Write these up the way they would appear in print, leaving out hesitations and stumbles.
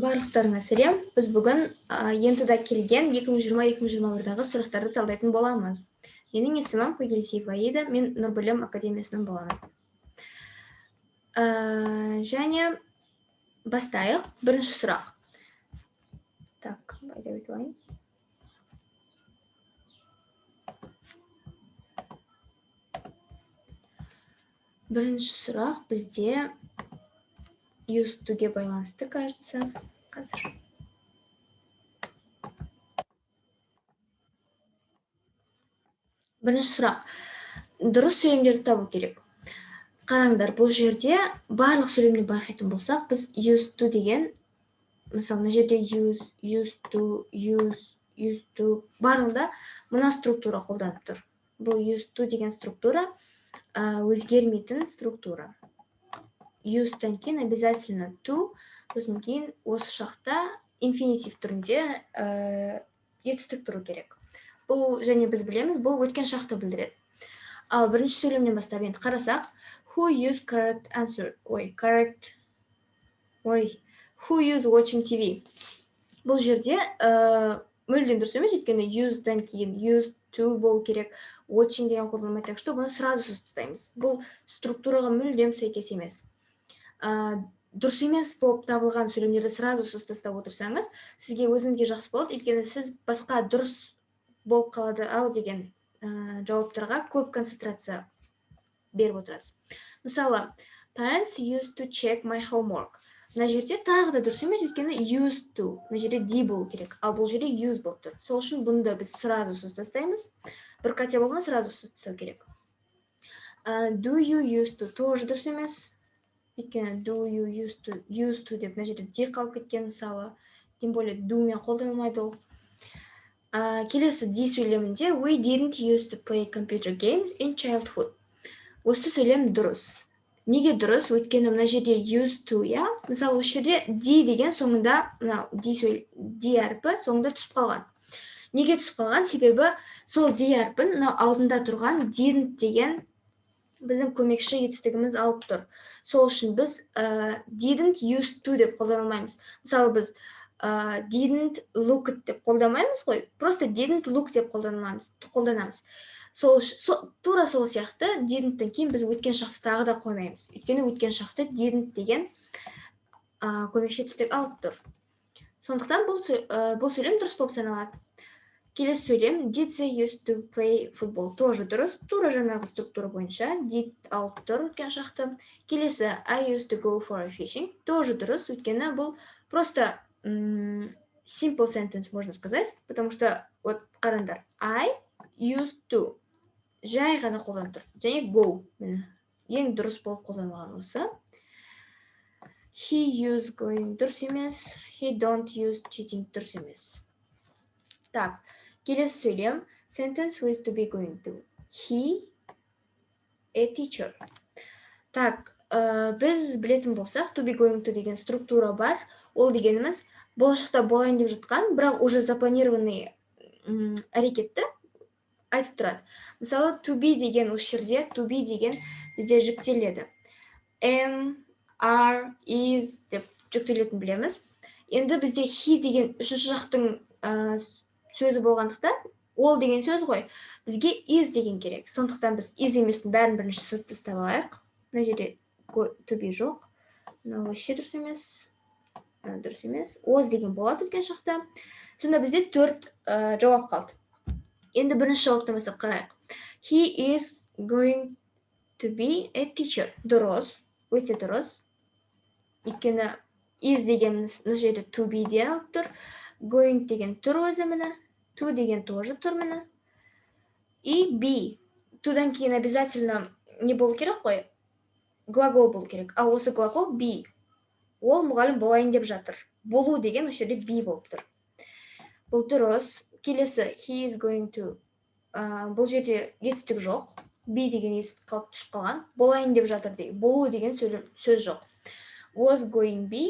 Барлықтарыңа сәлем. Біз бүгін ЕНТ-да келген 2020-2021-дағы сұрақтарды талдайтын боламыз. Менің есімім Қойгелдиева Аида, мен Нұрбілім академиясының баламын. Және бастайық. Бірінші сұрақ. Так, айда өтіп алайын. Бірінші сұрақ бізде used to-ге байланысты, кажется. Қазір. Бірінші сұрақ. Дұрыс сөйлемдерді табу керек. Қараңдар, бұл жерде барлық сөйлемді байқайтын болсақ, біз used to деген, мысалы, мына жерде use, used to, use, used to, барлығында мына структура қолданып тұр. Бұл used to деген структура өзгермейтін структура. Used-тан кейін обязательно to, сосын кейін осы шақта инфинитив түрінде етістік тұру керек. Бұл және біз білеміз, бұл өткен шақты білдіреді. Ал бірінші сөйлемнен бастап енді қарасақ, who use correct answer? Ой, correct. Ой, who use watching TV? Бұл жерде мүлдем дұрыс емес, өйткені use-дан кейін used to болу керек, watching деген қолданылмайды, так что бұны сразу сызып тастаймыз. Бұл структураға мүлдем сәйкес емес. Дұрыс емес болып табылған сөйлемдерді сразу сызып тастап отырсаңыз, сізге өзіңізге жақсы болады, өйткені сіз басқа дұрыс болып қалады ау деген жауаптарға көп концентрация беріп отырасыз. Мысалы, parents used to check my homework. Мына жерде тағы да дұрыс емес, өйткені used to, мына жерде d болу керек, ал бұл жерде use болып тұр. Сол үшін бұны да біз сразу сызып тастаймыз. Бір қате болма, сразу сызып тастау керек. Do you used to тоже дұрыс емес. Өйткені do you used to, used to деп мына жерде d қалып кеткен, мысалы, тем более do мен қолданылмайды ол. Келесі d сөйлемінде we didn't used to play computer games in childhood. Осы сөйлем дұрыс. Неге дұрыс? Өйткені мына жерде used to, иә? Мысалы, осы жерде d деген соңында, мынау d әрпі соңында түсіп қалған. Неге түсіп қалған? Себебі сол d әрпін мынау алдында тұрған didn't деген біздің көмекші етістігіміз алып тұр. Сол үшін біз didn't used to деп қолдана алмаймыз. Мысалы, біз didn't look at деп қолданбаймыз ғой, просто didn't look деп қолданамыз. Тура сол сияқты didn't-тен кейін біз өткен шақты тағы да қоймаймыз. Өйткені өткен шақты didn't деген көмекші етістік алып тұр. Сондықтан бұл сөйлем дұрыс болып саналады. Келесі сөйлем did they used to play football тоже дұрыс. Тура жаңағы структура бойынша did алып тұр өткен шақты. Келесі I used to go for a fishing тоже дұрыс, өйткені бұл просто simple sentence, можно сказать, потому что вот қараңдар, I used to жай ғана қолданып тұр. Және go міне ең дұрыс болып қолданылған осы. He used going дұрыс емес, he don't use cheating дұрыс емес. Так, келесі сөйлем sentence with to be going to. He a teacher. Так, біз білетін болсақ, to be going to деген структура бар. Ол дегеніміз болашақта болайын деп жатқан, бірақ уже запланированный әрекетті айтып тұрады. Мысалы, to be деген осы жерде, to be деген бізде жүктеледі. Am, are, is деп жүктелетінін білеміз. Енді бізде he деген үшінші жақтың сөзі болғандықтан, ол деген сөз ғой, бізге is деген керек. Сондықтан біз is еместің бәрін бірінші сызып тастап алайық. Мына жерде to be жоқ. Мынау вообще дұрыс емес. Мынау дұрыс емес. Was деген болады өткен шақта. Сонда бізде 4 жауап қалды. Енді бірінші жауаптан бастап қарайық. He is going to be a teacher. Дұрыс, өте дұрыс. Өйткені is дегеніміз мына жерде to be де алып тұр. Going деген тұр өзі міне. To деген тоже тұр міне. И be. To-дан кейін обязательно не болу керек қой? Глагол болу керек. Ал осы глагол be. Ол мұғалім болайын деп жатыр. Болу деген осы жерде be болып тұр. Бұл дұрыс. Келесі he is going to. Бұл жерде етістік жоқ. Be деген етістік қалып түсіп қалған. Болайын деп жатыр деген. Болу деген сөз жоқ. Was going be.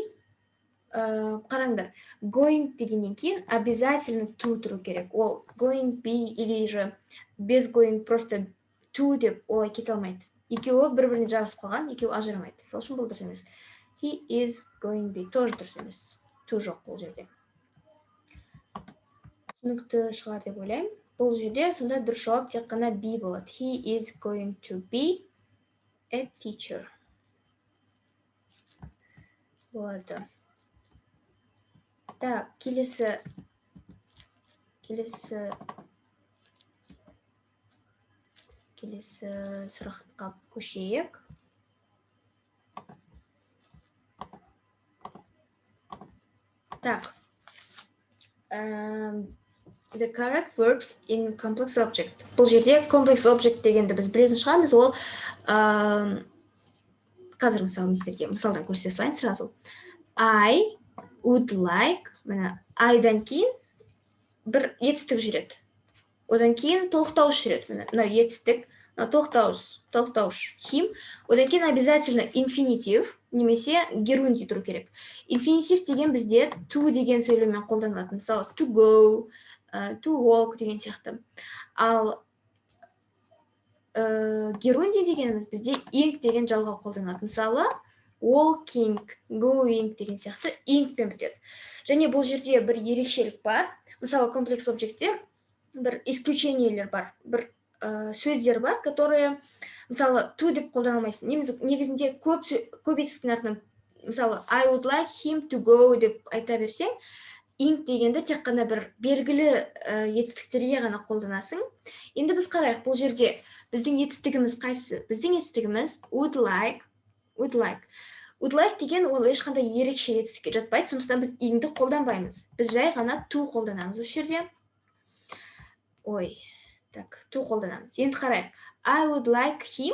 Қараңдар, going дегеннен кейін обязательно to тұру керек. Ол going be или же без going просто to деп олай кете алмайды. Екеуі бір-біріне жабысып қалған, екеуі ажырамайды. Сол үшін бұл дұрыс емес. He is going be тоже дұрыс емес. To жоқ бұл жерде. Түсінікті шығар деп ойлаймын. Бұл жерде сонда дұрыс жауап тек қана B болады. He is going to be a teacher болады. Так, келесі сұраққа көшейік. Так. The correct verbs in complex object. Бұл жерде complex object дегенді біз білетін шығармыз. Ол қазір мысалы сіздерге мысалдан көрсете салайын сразу. I would like, міне I-дан кейін бір етістік жүреді. Одан кейін толықтауыш жүреді. Міне мынау етістік, мынау толықтауыш him. Одан кейін обязательно инфинитив немесе герундий тұру керек. Инфинитив деген бізде to деген сөйлеммен қолданылады. Мысалы to go, to walk деген сияқты. Ал герундий дегеніміз бізде ing деген жалғау қолданылады. Мысалы walking, going деген сияқты ing-пен бітеді. Және бұл жерде бір ерекшелік бар. Мысалы комплекс объектте бір исключениелер бар, бір сөздер бар, которые мысалы to деп қолдана алмайсың. Негізінде көп етістіктің артынан мысалы I would like him to go деп айта берсең, ing дегенді тек қана бір белгілі етістіктерге ғана қолданасың. Енді біз қарайық, бұл жерде біздің етістігіміз қайсы? Біздің етістігіміз would like, would like. Would like деген ол ешқандай ерекше етістікке жатпайды, сондықтан біз ing-ді қолданбаймыз. Біз жай ғана to қолданамыз осы жерде. Ой, так, to қолданамыз. Енді қарайық. I would like him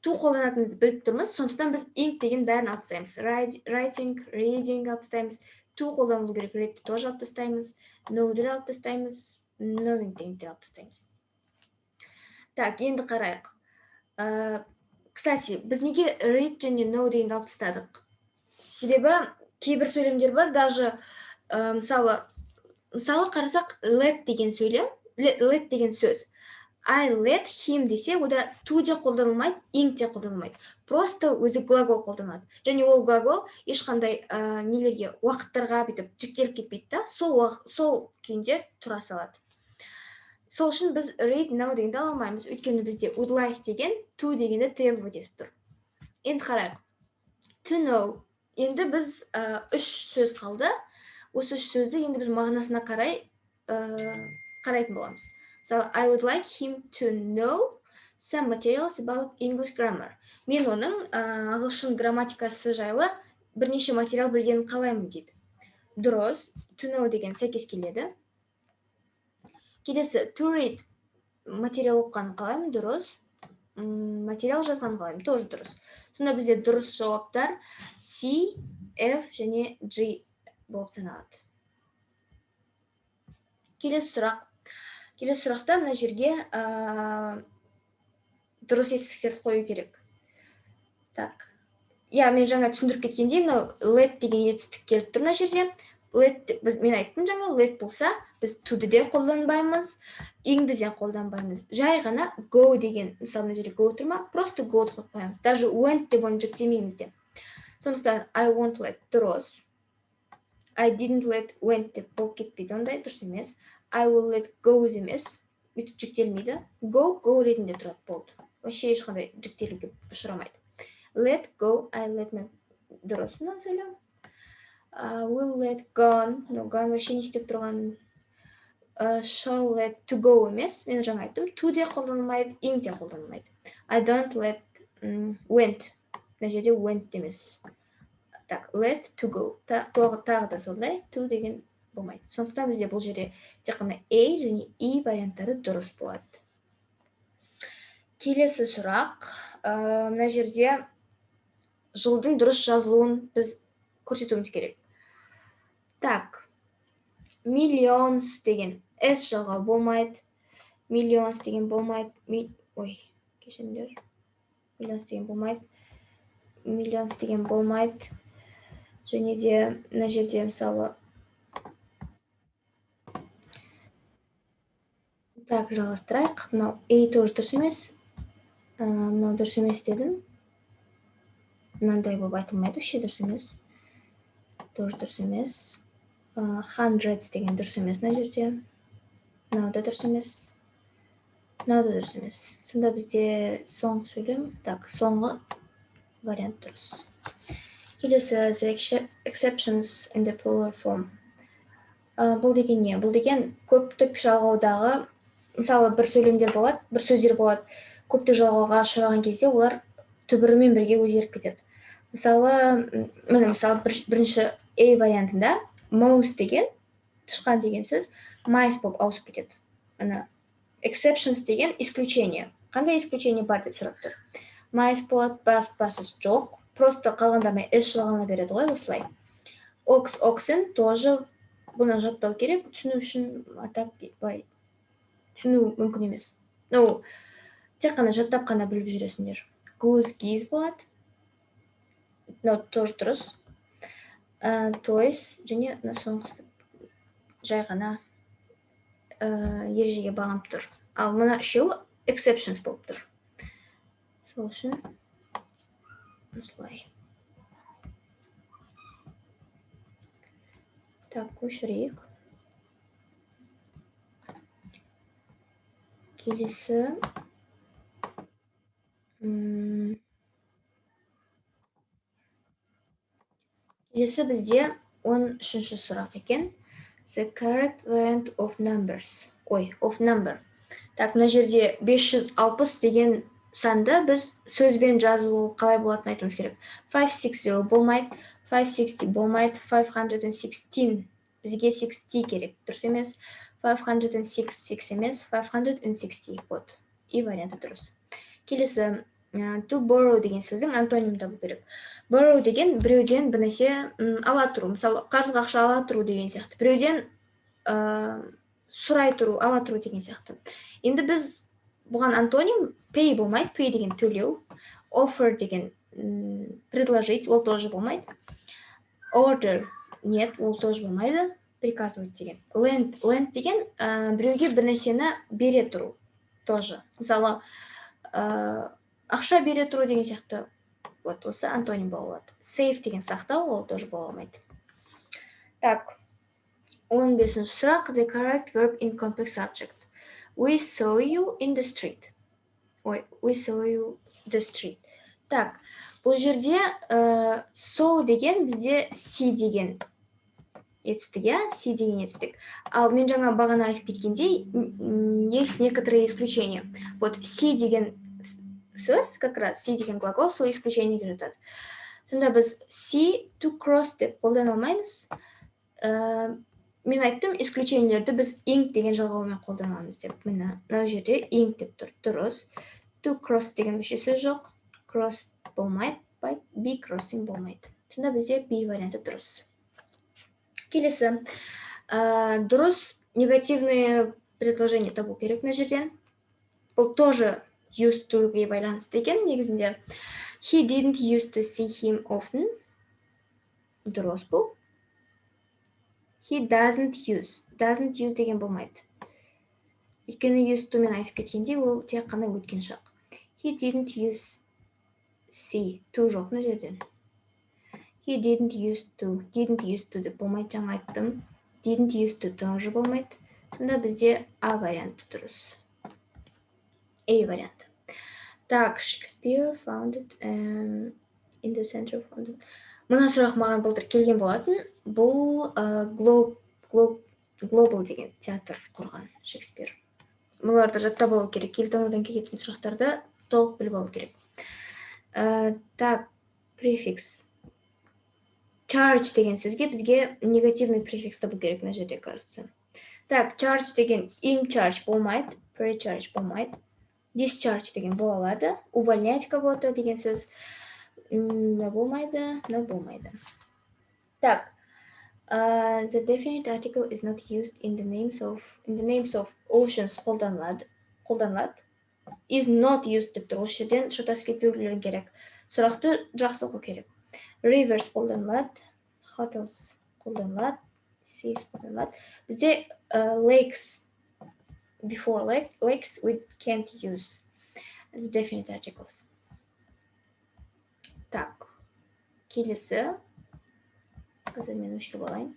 to қолданатынымызды біліп тұрмыз, сондықтан біз ing деген бәрін алып тастаймыз. Writing, reading алып тастаймыз. To қолданылу керек, read-ті тоже алып тастаймыз, know-ді алып тастаймыз, knowing дегенді алып тастаймыз. Так, енді қарайық. Кстати, біз неге read және know дегенді алып тастадық? Себебі кейбір сөйлемдер бар, даже мысалы қарасақ, let деген сөйлем, let деген сөз. I let him десе, ода to де қолданылмайды, ing де қолданылмайды. Просто өзі глагол қолданылады. Және ол глагол ешқандай нелерге, уақыттарға бүйтіп жіктеліп кетпейді да, сол күйінде тұра салады. Сол үшін біз read, know дегенді ала алмаймыз. Өйткені бізде would like деген to дегенді требовать етіп тұр. Енді қарайық. To know. Енді біз үш сөз қалды. Осы үш сөзді енді біз мағынасына қарай қарайтын боламыз. So, I would like him to know some materials about English grammar. Мен оның ағылшын грамматикасы жайлы бірнеше материал білгенін қалаймын дейді. Дұрыс, to know деген сәйкес келеді. Келесі, to read материал оқығанын қалаймын, дұрыс. Материал жазғанын қалаймын, тоже дұрыс. Сонда бізде дұрыс жауаптар C, F және G болып саналады. Келесі сұрақ. Келесі сұрақта мына жерге дұрыс етістіктерді қою керек. Так. Я, мен жаңа түсіндіріп кеткендей, мынау let деген етістік келіп тұр мына жерде. Let, мен айттым жаңа, let болса, біз to-ды де қолданбаймыз, ing-ді де қолданбаймыз. Жай ғана go деген, мысалы мына жерде go тұр ма, просто go-ды қойып қоямыз. Даже went деп оны жіктемейміз де. Сондықтан I won't let дұрыс. I didn't let went деп болып кетпейді, ондай дұрыс емес. I will let goes емес, бүйтіп жіктелмейді. Go, go ретінде тұрады, болды. Вообще ешқандай жіктелуге ұшырамайды. Let go, I let my дұрыс мына сөйлем. Will let gone, no, gone вообще не істеп тұрған. Shall let to go емес, мен жаңа айттым. To де қолданылмайды, ing де қолданылмайды. I don't let went. Мына жерде went емес. Так, let to go. Тағы да сондай, to деген болмайды. Сондықтан бізде бұл жерде тек қана A және E варианттары дұрыс болады. Келесі сұрақ. Мына жерде жылдың дұрыс жазылуын біз көрсетуіміз керек. Так, millions деген S жалғау болмайды. Millions деген болмайды. Ой, кешіріңдер. Millions деген болмайды. Millions деген болмайды. Және де мына жерде мысалы так, жалғастырайық. Мынау A тоже дұрыс емес. Мынау дұрыс емес дедім. Мынандай болып айтылмайды, вообще дұрыс емес. Тоже дұрыс емес. Hundreds деген дұрыс емес мына жерде. Мынау да дұрыс емес. Мынау да дұрыс емес. Сонда бізде соңғы сөйлем, так, соңғы вариант дұрыс. Келесі, the exceptions in the plural form. Бұл деген не? Бұл деген көптік жалғаудағы, мысалы, бір сөйлемдер болады, бір сөздер болады. Көптік жалғауға ұшыраған кезде олар түбірімен бірге өзгеріп кетеді. Мысалы, міне, мысалы, бірінші A вариантында mouse деген, тышқан деген сөз mice болып ауысып кетеді. Міне, exceptions деген исключение. Қандай исключение бар деп сұрап тұр. Mice болады, bus, buses жоқ. Просто қалғандарына s жалғана береді ғой осылай. Ox, oxen тоже бұны жаттау керек, түсіну үшін, а так былай түсіну мүмкін емес. Ну, тек қана жаттап қана біліп жүресіңдер. Goose, geese болады. Мынау тоже дұрыс. Toys және мына соңғысы жай ғана ережеге бағынып тұр. Ал мына үшеуі exceptions болып тұр. Сол үшін осылай. Так, көшірейік. Келесі. Келесі бізде 13-ші сұрақ екен. The correct variant of numbers. Ой, of number. Так, мына жерде 560 деген санды біз сөзбен жазылу қалай болатынын айтуымыз керек. 560 болмайды, 560 болмайды, 516 бізге 60 керек, дұрыс емес. 506 емес, 560, вот. И варианты дұрыс. Келесі, to borrow деген сөздің антонимін табу керек. Borrow деген біреуден бір нәрсе ала тұру, мысалы, қарызға ақша ала тұру деген сияқты. Біреуден сұрай тұру, ала тұру деген сияқты. Енді біз бұған антоним pay болмайды, pay деген төлеу, offer деген предложить, ол тоже болмайды. Order нет, ол тоже болмайды. Приказывать деген. Lend, lend деген біреуге бір нәрсені бере тұру тоже. Мысалы, ақша бере тұру деген сияқты. Вот осы антоним бола алады. Save деген сақтау, ол тоже бола алмайды. Так, 15-ші сұрақ. The correct verb in complex subject. We saw you in the street. Ой, we saw you the street. Так, бұл жерде saw деген бізде see деген етістік, иә? See деген етістік. Ал мен жаңа бағана айтып кеткендей, есть некоторые исключения. Вот see деген сөз, как раз see деген глагол сол исключениеге жатады. Сонда біз see to cross деп қолдана алмаймыз. Мен айттым, исключениелерді біз ing деген жалғаумен қолданамыз деп. Міне, мынау жерде ing деп тұр, дұрыс. To cross деген вообще сөз жоқ. Cross болмайды, be crossing болмайды. Сонда бізде B варианты дұрыс. Келесі, дұрыс негативные предложение табу керек мына жерден. Бұл тоже used to-ге байланысты екен негізінде. He didn't used to see him often. Дұрыс бұл. He doesn't use. Doesn't use деген болмайды. Өйткені used to мен айтып кеткендей, ол тек қана өткен шақ. He didn't use see. To жоқ мына жерден. He didn't use to. Didn't use to деп болмайды, жаңа айттым. Didn't use to тоже болмайды. Сонда бізде А варианты дұрыс. A вариант. Так, Shakespeare founded in the center of London. Мына сұрақ маған былтыр келген болатын. Бұл Global деген театр құрған Шекспир. Бұларды жаттап алу керек. Елтанудан келетін сұрақтарды толық біліп алу керек. Так, префикс. Charge деген сөзге бізге негативный префикс табу керек мына жерде, кажется. Так, charge деген in charge болмайды, precharge болмайды. Discharge деген бола алады. Увольнять кого-то деген сөз. Мына болмайды, мына болмайды. Так, the definite article is not used in the names of, in the names of oceans қолданылады, қолданылады. Is not used деп тұр. Осы жерден шатасып кетпеулерің керек. Сұрақты жақсы оқу керек. Rivers қолданылады, hotels қолданылады, seas қолданылады. Бізде lakes, before lakes we can't use the definite articles. Так, келесі. Қазір мен өшіріп алайын.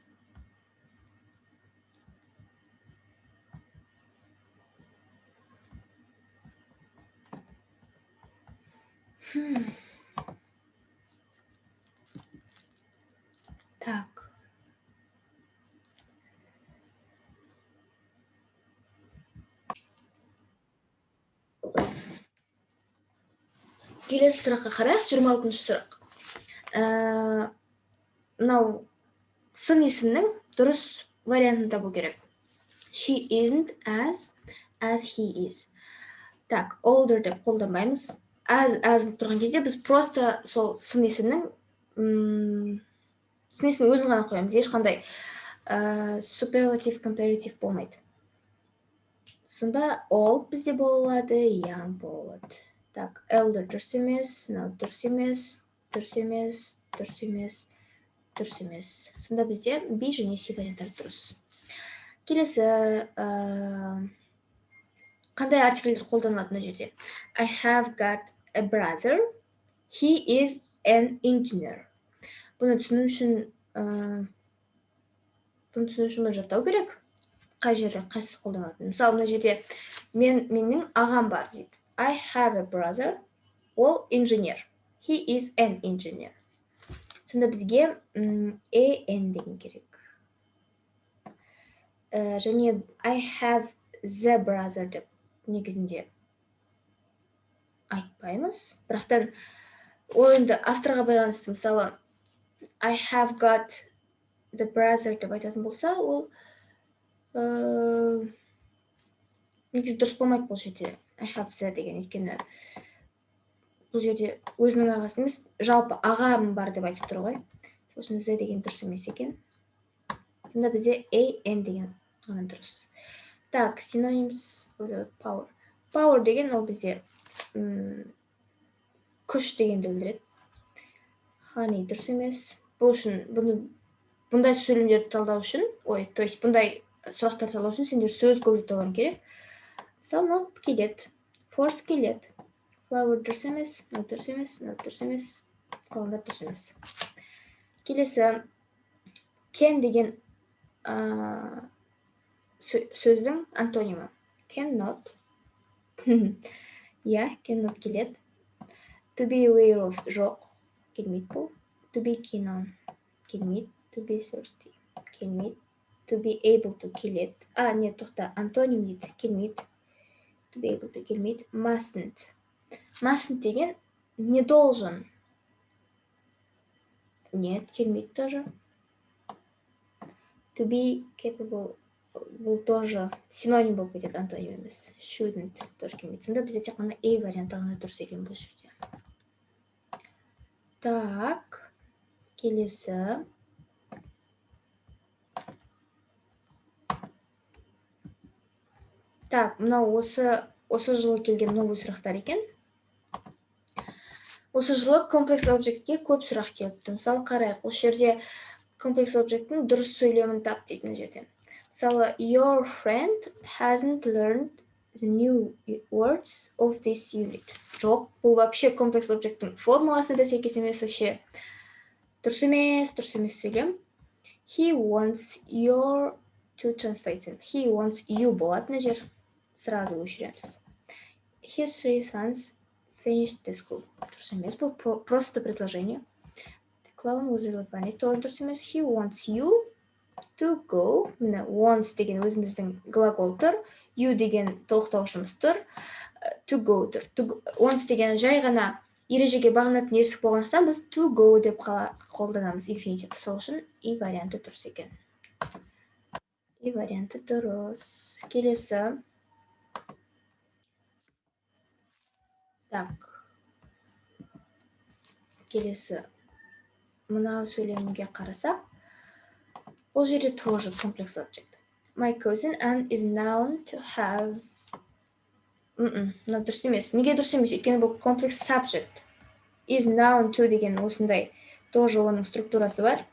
Так. Келесі сұраққа қарайық, 26-шы сұрақ. Мынау сын есімнің дұрыс вариантын табу керек. She isn't as he is. Так, older деп қолданбаймыз. As болып тұрған кезде біз просто сол сын есімнің өзін ғана қоямыз. Ешқандай superlative, comparative болмайды. Сонда old бізде болады, young болады. Так, elder дұрыс емес, мынау дұрыс емес, дұрыс емес, дұрыс емес, дұрыс емес. Сонда бізде B және C варианттары дұрыс. Келесі, қандай артикльдер қолданылады мына жерде? I have got a brother. He is an engineer. Бұны түсіну үшін, бұны жаттау керек. Қай жерде қайсысы қолданылатынын. Мысалы, мына жерде менің ағам бар дейді. I have a brother. Ол инженер. He is an engineer. Сонда бізге an деген керек. Және I have the brother деп негізінде айтпаймыз. Бірақтан ол енді авторға байланысты. Мысалы, I have got the brother деп айтатын болса, ол негізі дұрыс болмайды бұл жерде. I have the деген, өйткені бұл жерде өзінің ағасы емес, жалпы ағам бар деп айтып тұр ғой. Сол үшін the деген дұрыс емес екен. Сонда бізде an деген ғана дұрыс. Так, synonyms power. Power деген ол бізде күш дегенді білдіреді. Honey дұрыс емес. Бұл үшін бұндай сөйлемдерді талдау үшін, ой, то есть бұндай сұрақтарды талдау үшін сендер сөз көп жаттауларың керек. Мысалы, мынау келеді. Force келеді. Flower дұрыс емес, мынау дұрыс емес, мынау дұрыс емес, қалғандары дұрыс емес. Келесі, can деген сөздің антонимі. Cannot. Иә, cannot келеді. To be aware of жоқ, келмейді бұл. To be keen on келмейді. To be thirsty келмейді. To be able to келеді. А, не, тоқта, антоним дейді, келмейді. To be able to келмейді. Mustn't. Mustn't деген не должен. Нет, келмейді тоже. To be capable бұл тоже синоним болып кетеді, антоним емес. Shouldn't тоже келмейді. Сонда бізде тек қана A варианты ғана дұрыс екен бұл жерде. Так, келесі. Так, мынау осы жылы келген новый сұрақтар екен. Осы жылы комплекс объектке көп сұрақ келіпті. Мысалы, қарайық, осы жерде комплекс объекттің дұрыс сөйлемін тап дейтін жерде. Мысалы, your friend hasn't learned the new words of this unit. Жоқ, бұл вообще комплекс объекттің формуласына да сәйкес емес вообще. Дұрыс емес, дұрыс емес сөйлем. He wants your to translate them. He wants you болады мына жер. Сразу өшіреміз. His three sons finished the school. Дұрыс емес, бұл просто предложение. The clown was really funny. Тоже дұрыс емес. He wants you to go. Міне wants деген өзіміздің глагол тұр. You деген толықтаушымыз тұр. To go тұр. Wants деген жай ғана ережеге бағынатын есік болғандықтан біз to go деп қолданамыз инфинитив. Сол үшін и варианты дұрыс екен. И варианты дұрыс. Келесі. Так. Келесі. Мынау сөйлемге қарасақ, бұл жерде тоже комплекс object. My cousin Anne is known to have. Мынау дұрыс емес. Неге дұрыс емес? Өйткені бұл комплекс subject. Is known to деген осындай тоже оның структурасы бар.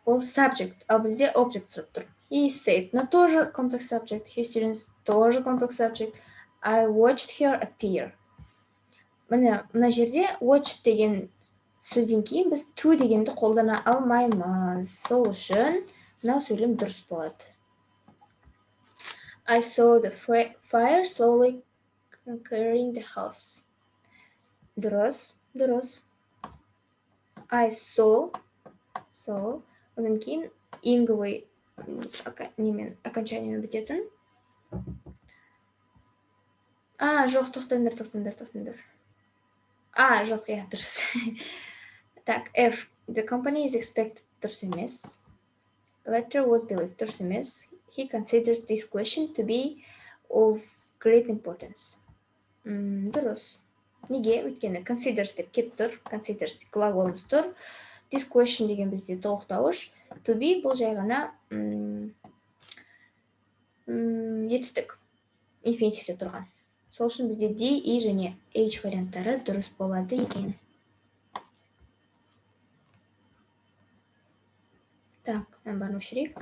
Ол subject, ал бізде object сұрап тұр. He said, но тоже complex subject. His students тоже complex subject. I watched her appear. Міне, мына жерде watched деген Сөзден кейін біз to дегенді қолдана алмаймыз. Сол үшін мынау сөйлем дұрыс болады. I saw the fire slowly conquering the house. Дұрыс, дұрыс. I saw, so, одан кейін инговый немен, окончаниемен бітетін. А, жоқ, тоқтаңдар, тоқтаңдар, тоқтаңдар. А, жоқ, иә, дұрыс. Так, F. The company is expected, дұрыс емес. Letter was believed, дұрыс емес. He considers this question to be of great importance. Дұрыс. Неге? Өйткені considers деп кеп тұр. Considers глаголымыз тұр. This question деген бізде толықтауыш. To be бұл жай ғана етістік. Инфинитивте тұрған. Сол үшін бізде D, E және H варианттары дұрыс болады екен. Так, барын өшірейік.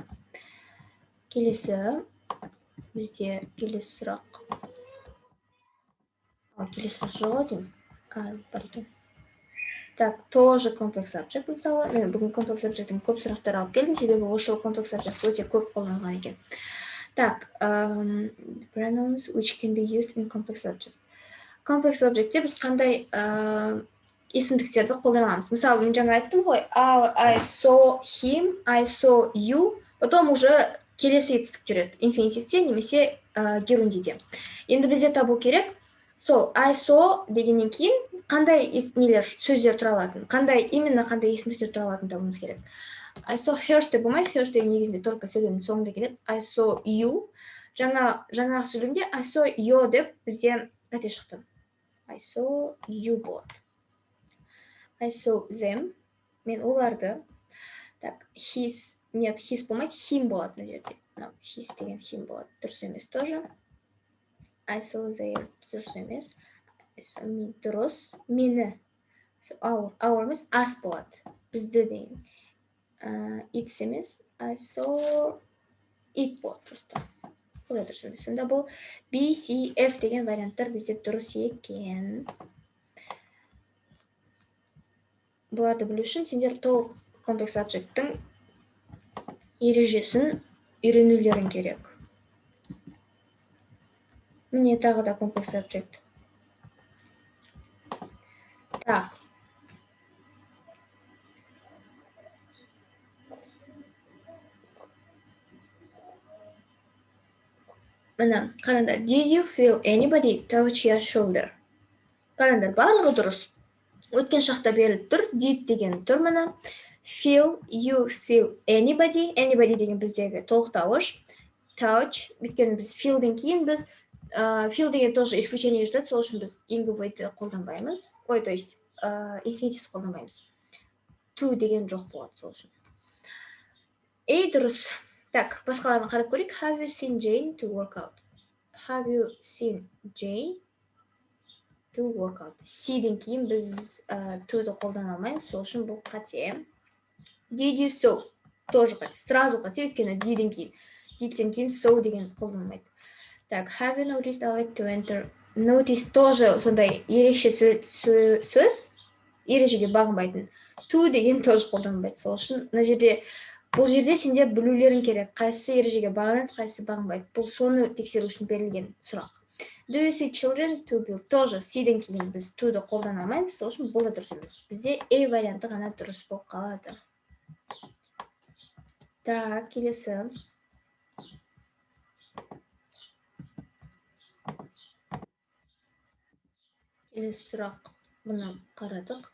Келесі бізде келесі сұрақ. Келесі сұрақ жоқ ау деймін. Бар екен. Так, тоже complex object мысалы. Мен бүгін complex object-тен көп сұрақтар алып келдім, себебі осы жылы complex object өте көп қолданылған екен. Так, pronouns which can be used in complex object. Complex object-те біз қандай есімдіктерді қолдана аламыз? Мысалы, мен жаңа айттым ғой, I saw him, I saw you, потом уже келесі етістік жүреді, инфинитивте немесе герундиде. Енді бізде табу керек, сол I saw дегеннен кейін қандай нелер, сөздер тұра алатын, қандай, именно қандай есімдіктер тұра алатын табуымыз керек. I saw hers деп болмайды, hers деген негізінде только сөйлемнің соңында келеді. I saw you. Жаңағы сөйлемде I saw you деп бізде қате шықты. I saw you болады. I saw them. Мен оларды. Так, his, нет, his болмайды, him болады мына жерде. Мынау his деген him болады. Дұрыс емес тоже. I saw their дұрыс емес. I saw me дұрыс. Мені. Our, our емес, us болады. Бізді деген. It's емес, I saw it болады просто. Бұл да дұрыс емес. Сонда бұл B, C, F деген варианттар бізде дұрыс екен. Бұларды білу үшін сендер толық complex object-тің ережесін үйренулерің керек. Міне тағы да complex object. Так. Міне, қараңдар. Did you feel anybody touch your shoulder? Қараңдар, барлығы дұрыс. Өткен шақта беріліп тұр. Did деген тұр міне. Feel, you feel anybody. Anybody деген біздегі толықтауыш. Touch, өйткені біз feel-ден кейін біз feel деген тоже исключение жатады, сол үшін біз инговойды қолданбаймыз. Ой, то есть инфинитив қолданбаймыз. To деген жоқ болады сол үшін. Эй, дұрыс. Так, басқаларын қарап көрейік. Have you seen Jane to work out? Have you seen Jane to work out? See-ден кейін біз to-ды қолдана алмаймыз, сол үшін бұл қате. Did you saw? Тоже қате. Сразу қате, өйткені did-ден кейін. Did-тен кейін saw деген қолданылмайды. Так, have you noticed Alec to enter? Notice тоже сондай ерекше сөз, ережеге бағынбайтын. To деген тоже қолданылмайды. Сол үшін мына жерде, бұл жерде сендер білулерің керек, қайсысы ережеге бағынады, қайсысы бағынбайды. Бұл соны тексеру үшін берілген сұрақ. Do you see children to build? Тоже see-ден кейін біз to-ды қолдана алмаймыз, сол үшін бұл да дұрыс емес. Бізде A варианты ғана дұрыс болып қалады. Так, келесі. Келесі сұрақ, бұны қарадық.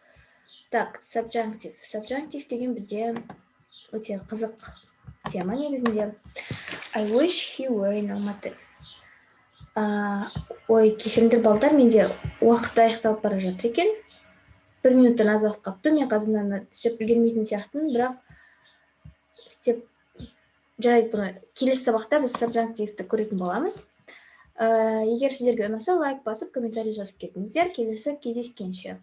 Так, subjunctive. Subjunctive деген бізде өте қызық тема негізінде. I wish he were in Алматы. Ой, кешіріңдер балдар, менде уақыт аяқталып бара жатыр екен. 1 минуттан аз уақыт қалыпты. Мен қазір мынаны істеп үлгермейтін сияқтымын, бірақ істеп жарайды, бұны келесі сабақта біз subjunctive-ті көретін боламыз. Егер сіздерге ұнаса, лайк басып, комментарий жазып кетіңіздер. Келесі кездескенше.